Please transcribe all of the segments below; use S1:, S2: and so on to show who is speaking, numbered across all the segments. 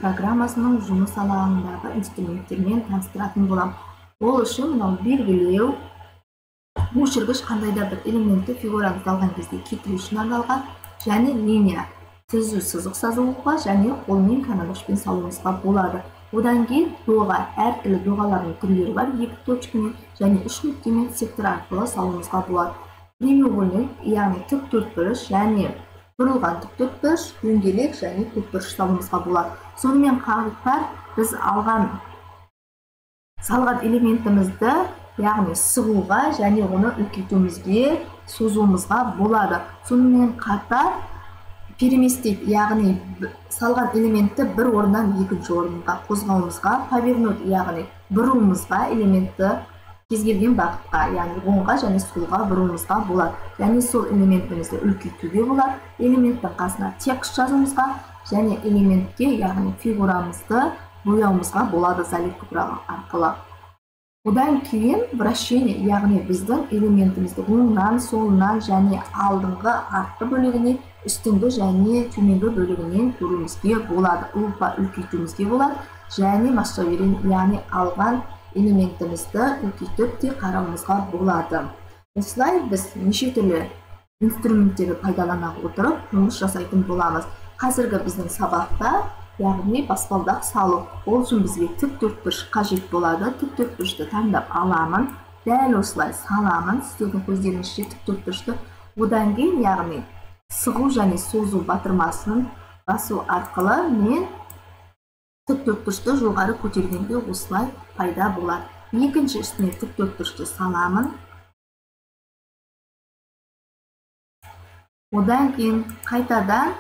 S1: программасының жұмыс алаңындағы инструменттермен таныстыратын боламын. Ол үшін мынау белгілеу, өшіргіш қандай да бір элементті фигураны салған кезде кетіру үшін арналған, және линия түзу сызық сызуға және қолмен карандашпен салуымызға болады. Одан кейін доға, әртүрлі доғалардың түрлері бар, екі точкамен және үш нүктемен сектор арқылы салуымызға болады. Прямоугольник, яғни тік төртбұрыш және бұрылған тік төртбұрыш, дөңгелек және көпбұрыш салуымызға болады. Сонымен қатар біз салған элементімізді, яғни сығуға және оны үлкейтуімізге, созуымызға болады. Сонымен қатар переместить, яғни салған элементті бір орыннан екінші орынға қозғауымызға, повернуть, яғни бұруымызға, элементті кез келген бағытқа, яғни оңға және солға бұруымызға болады. Және сол элементімізді үлкейтуге болады. Элементтің қасына текст жазуымызға және элементке, яғни фигурамызды бояуымызға болады заливка құралы арқылы. Одан кейін вращение, яғни біздің элементімізді оңнан, солынан және алдыңғы, артқы бөлігіне, үстіңгі және төменгі бөлігінен көруімізге болады. Лупа үлкейтуімізге болады және масштабирование, яғни алған элементімізді үлкейтіп те қарауымызға болады. Осылай біз неше түрлі инструменттерді пайдалана отырып жұмыс жасайтын боламыз. Қазіргі біздің сабақта, яғни баспалдақ салу, ол үшін бізге тік төртбұрыш қажет болады. Тік төртбұрышты таңдап аламын, дәл осылай саламын, сіздердің көздеріңізше тік төртбұрышты. Одан кейін, яғни сығу және созу батырмасын басу арқылы мен тік төртбұрышты жоғары көтергенде осылай пайда болады. Екінші үстіне тік төртбұрышты саламын. Одан кейін қайтадан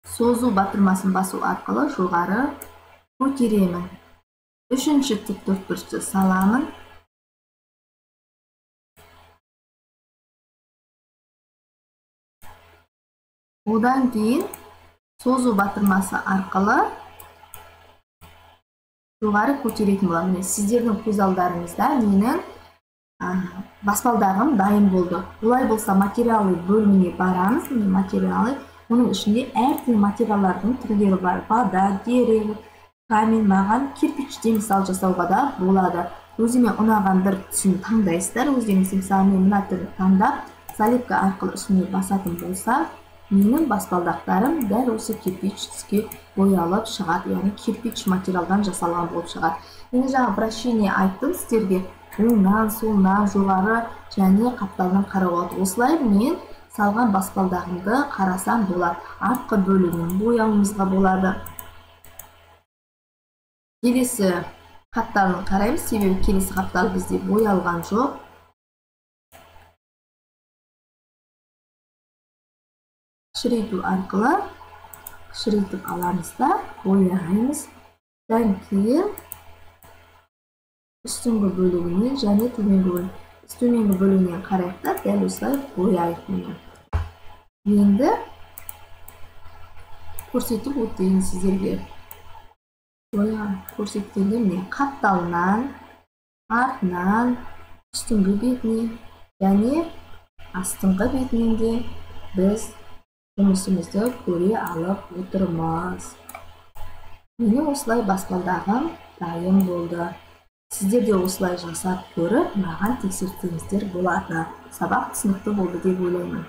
S1: созу батырмасын басу арқылы жоғары көтеремін. Үшінші тік төртбұрышты саламын. Одан кейін созу батырмасы арқылы жоғары көтеретін боламын. Міне, сіздердің көз алдарыңызда менің баспалдағым дайын болды. Олай болса материалы бөліміне барамыз. Міне, материалы, оның ішінде әртүрлі материалдардың түрлері бар. Вода, дерево, камень, маған кирпичтен мысал жасауға да болады. Өзіме ұнаған бір түсін таңдайсыздар. Өздеріңіз, мысалы, мен мына түрін таңдап, заливка арқылы үстіне басатын болсам, менің баспалдақтарым дәл осы кирпич түске боялып шығады, яғни кирпич материалдан жасалған болып шығады. Енді жаңа вращение айттым сіздерге, оңнан, солынан, жоғары және қапталдан қарауға болады. Осылай мен салған баспалдағымды қарасам болады. Артқы бөлігін бояуымызға болады. Келесі қапталын қараймыз, себебі келесі қаптал бізде боялған жоқ. Кішірейту арқылы кішірейтіп аламыз да бояймыз. Одан кейін үстіңгі бөлігінен және төменгі бөлігінен қарайық та дәл осылай бояйық. Міне, енді көрсетіп өтейін сіздерге. Көрсеткенде міне қапталынан, артынан, үстіңгі бетінен және астыңғы бетінен де біз жұмысымызды көре алып отырмыз. Міне, осылай баспалдағым дайын болды. Сіздер де осылай жасап көріп, маған тексерсеңіздер болады. Сабақ түсінікті болды деп ойлаймын.